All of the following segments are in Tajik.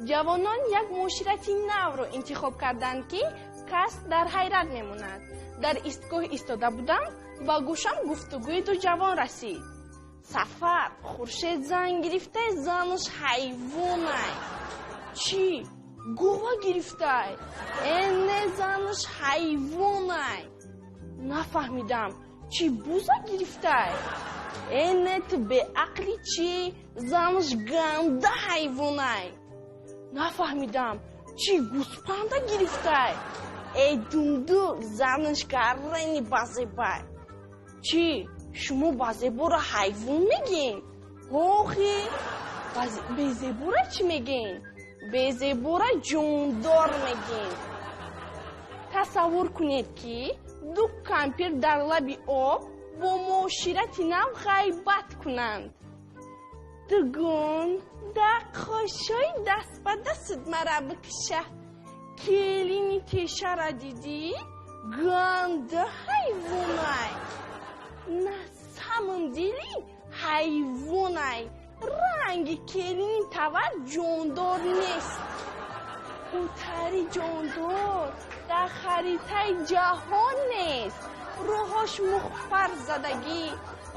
Ҷавонон як муоширати навро интихоб карданд, ки кас дар ҳайрат мемонад. Дар истгоҳ истода будам, ба гӯшам гуфтугӯи ду ҷавон расид. Сафар, Хуршед зан гирифтай, занаш ҳайвонай. Чӣ, гова гирифтай? Э, не, занаш ҳайвонай. Нафаҳмидам, чӣ, буза гирифтай? Э, не, ту беақлӣ чӣ, занаш ганда ҳайвонай. Нафаҳмидам, чӣ, гӯспанда гирифтай? Э, дундук, занаш гаррени базебай. Чӣ, шумо базеборо ҳайвон мегӯед? Охи, безебора чӣ мегӯед? Безебора ҷондор мегӯем. Тасаввур кунед, ки ду кампир дар лаби об бо муоширати нав ғайбат кунанд. Дугон, да қошои даст ба дастат мара бикша. Келини тешара дидӣ? Ганда ҳайвонай. На самом деле ҳайвонай. Ранги келини тавар ҷондор нест. Утари ҷондор дар харитаи ҷаҳон нест. Роҳош мухпар задагӣ,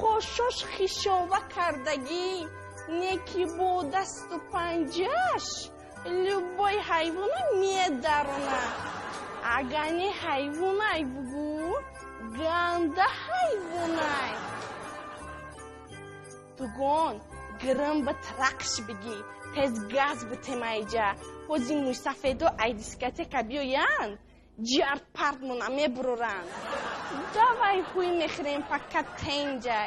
қошош хишова кардагӣ, неки бо дасту панҷааш любой ҳайвона медарона. Агар не ҳайвонай, бугӯ, ганда ҳайвонай. Дугон, гирим ба тракш бигӣ, тез газ битемайҷа. Ҳози мӯйсафедо ай дискотека биёянд, ҷард партмона мебуроранд. Давай, ҳуй мехӯрем, пока тенҷай.